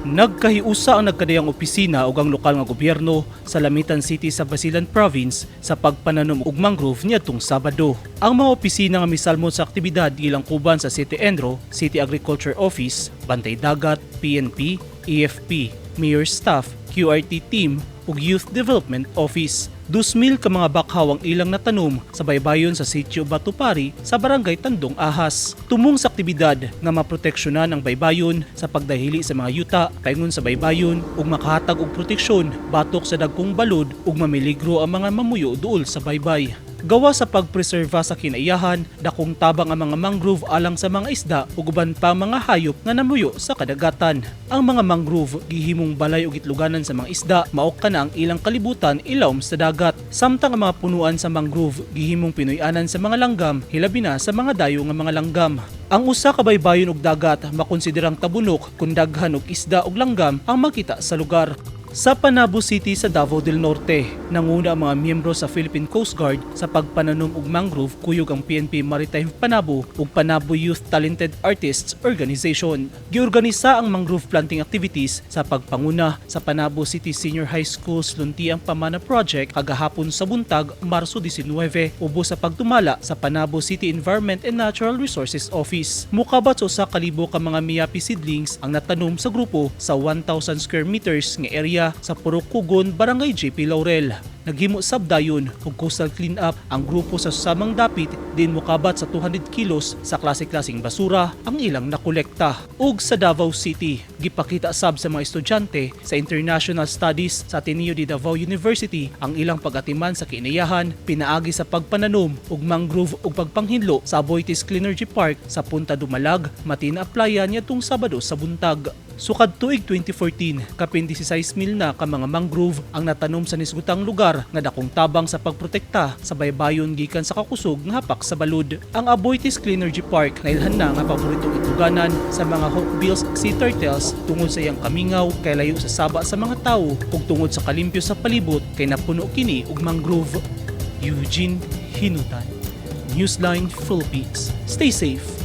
Nagkahiusa ang nagkadiyang opisina ug ang lokal nga gobyerno sa Lamitan City sa Basilan Province sa pagpananom og mangrove niadtong Sabado. Ang mga opisina nga misalmon sa aktibidad gilangkuban sa City Enro, City Agriculture Office, Bantay Dagat, PNP, AFP, Mayor's Staff, QRT Team ug Youth Development Office. 2,000 ka mga bakhaw ang ilang natanom sa baybayon sa Sitio Batupari sa Barangay Tandong Ahas. Tumong sa aktibidad nga maproteksyonan ang baybayon sa pagdahili sa mga yuta, paingon sa baybayon ug makahatag og proteksyon batok sa dagkong balod ug mamiligro ang mga mamuyo duol sa baybay. Gawa sa pagpreserba sa kinaiyahan, dakong tabang ang mga mangrove alang sa mga isda ug uban pa mga hayop nga namuyo sa kadagatan. Ang mga mangrove gihimong balay ug itluganan sa mga isda, mao kana ang ilang kalibutan ilawom sa dagat. Samtang ang mga punuan sa mangrove gihimong pinuy-anan sa mga langgam, hilabi na sa mga dayo nga mga langgam. Ang usa ka baybayon ug dagat makonsiderang tabunok kung daghan og isda ug langgam ang makita sa lugar. Sa Panabo City sa Davao del Norte, nanguna ang mga miyembro sa Philippine Coast Guard sa pagpananom og mangrove kuyog ang PNP Maritime Panabo ug Panabo Youth Talented Artists Organization. Giorganisa ang mangrove planting activities sa pagpanguna sa Panabo City Senior High School's Luntiang Pamana Project kagahapon sa buntag, Marso 19, ubos sa pagtumala sa Panabo City Environment and Natural Resources Office. Mukabat sa 1,000 ka mga miapi seedlings ang natanom sa grupo sa 1,000 square meters nga area sa Purok Kugon, Barangay JP Laurel. Naghimo sab dayon og coastal clean up ang grupo sa susamang dapit din mukabat sa 200 kilos sa klase-klaseng basura ang ilang nakolekta. Ug sa Davao City, gipakita sab sa mga estudyante sa International Studies sa Ateneo de Davao University ang ilang pag-atiman sa kinayahan pinaagi sa pagpananom og mangrove ug pagpanghinlo sa Aboitiz Cleanergy Park sa Punta Dumalag, Matina Playa niadtong Sabado sa buntag. Sukad tuig 2014, kapin 16,000 na ka mga mangrove ang natanom sa nisgutang lugar nga dakong tabang sa pagprotekta sa baybayon gikan sa kakusog nga hapak sa balud. Ang Aboitiz Cleanergy Park nailhan na nga paboritong itluganan sa mga hawkbills sea turtles tungod sa iyang kamingaw kay layo sa saba sa mga tawo ug tungod sa kalimpyo sa palibot kay napuno kini og mangrove. Eugene Hinutan, Newsline Philippines. Stay safe.